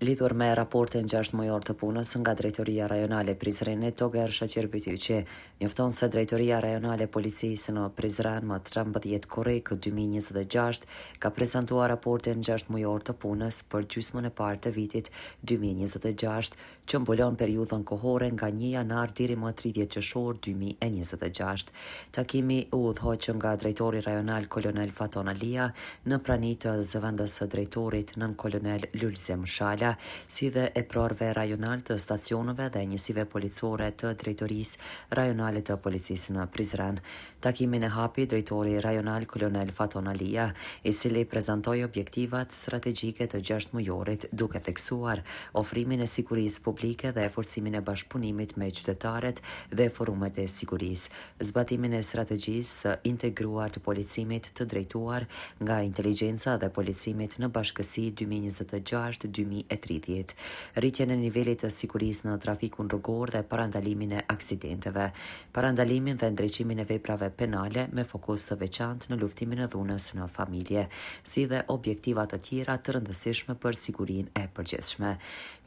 Lidhur me raportin gjashtëmujor të punës nga Drejtoria Rajonale e Prizrenit, Toger Shaqir Bytyqi, njofton se Drejtoria Rajonale e Policisë në Prizren më 13 korrik 2026 ka prezantuar raportin gjashtëmujor të punës për gjysmën e parë të vitit 2026, që mbulon periudhën kohore nga 1 janar deri më 30 qershor 2026. Takimi u udhëhoq nga drejtori rajonal kolonel Faton Alia në prani të zëvendës drejtorit nënkolonel Lulzim Shala, si dhe eprorëve rajonal të stacioneve dhe njësive policore të Drejtorisë Rajonale të Policisë në Prizren. Takimin e hapi drejtori rajonal kolonel Faton Alia, i cili prezantoi objektivat strategjike të gjashtëmujorit, duke theksuar ofrimin e sigurisë publike dhe forcimin e bashkëpunimit me qytetarët dhe forumet e sigurisë, zbatimin e strategjisë së integruar të policimit të drejtuar nga inteligjenca dhe policimit në bashkësi 2026-2030, rritjen e nivelit të sigurisë në trafikun rrugor dhe parandalimin e aksidenteve, parandalimin dhe ndreqimin e veprave penale me fokus të veçantë në luftimin e dhunës në familje, si dhe objektiva të tjera të rëndësishme për sigurinë e përgjithshme.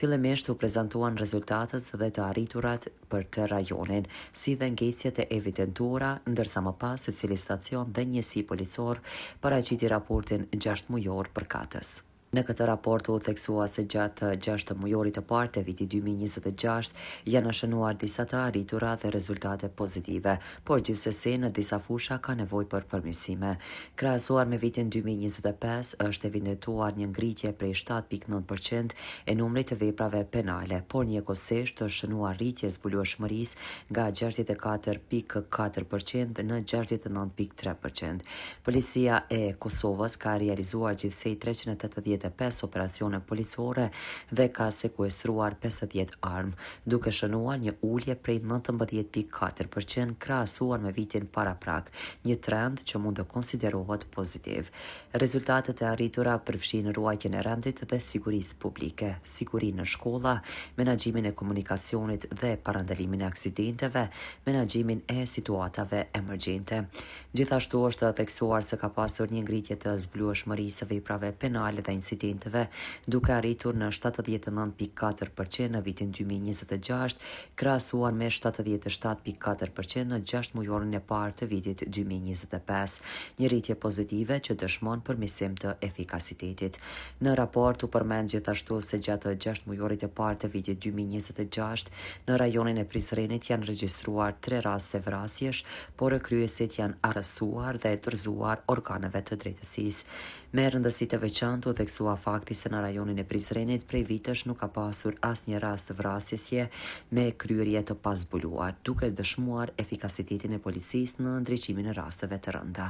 Fillimisht u prezantuan rezultatet dhe të arriturat për tërë rajonin, si dhe ngecjet e evidentuara, ndërsa më pas secili stacion dhe njësi policore paraqiti raportin gjashtëmujor përkatës. Në këtë raport u theksua se gjatë gjashtëmujorit të parë të vitit 2026 janë shënuar disa të arritura dhe rezultate pozitive, por gjithsesi në disa fusha ka nevojë për përmirësime. Krahasuar me vitin 2025 është evidentuar një ngritje prej 7.9% e numrit të veprave penale, por njëkohësisht është shënuar rritje e zbulueshmërisë nga 64.4% në 69.3%. Policia e Kosovës ka realizuar gjithsej 385 operacione policore dhe ka sekuestruar 50 armë, duke shënuar një ulje prej 19.4% krahasuar me vitin paraprak, një trend që mund të konsiderohet pozitiv. Rezultatet e arritura përfshijnë ruajtjen e rendit dhe sigurisë publike, sigurinë në shkolla, menaxhimin e komunikacionit dhe parandalimin e aksidenteve, menaxhimin e situatave emergjente. Gjithashtu është theksuar se ka pasur një ngritje të zbulueshmërisë së veprave penale dhe incidenteve, duke arritur në 79.4% në vitin 2026, krahasuar me 77.4% në gjashtëmujorin e parë të vitit 2025, një rritje pozitive që dëshmon përmirësim të efikasitetit. Në raport u përmend gjithashtu se gjatë gjashtëmujorit të parë të vitit 2026, në rajonin e Prizrenit janë regjistruar tre raste vrasjesh, por kryesit janë arrestuar dhe dorëzuar organeve të drejtësisë. Me rëndësi të veçantë u theksua fakti se në rajonin e Prizrenit prej vitesh nuk ka pasur asnjë rast vrasjeje me kryerje të pazbuluar, duke dëshmuar efikasitetin e policisë në ndriçimin e rasteve të rënda.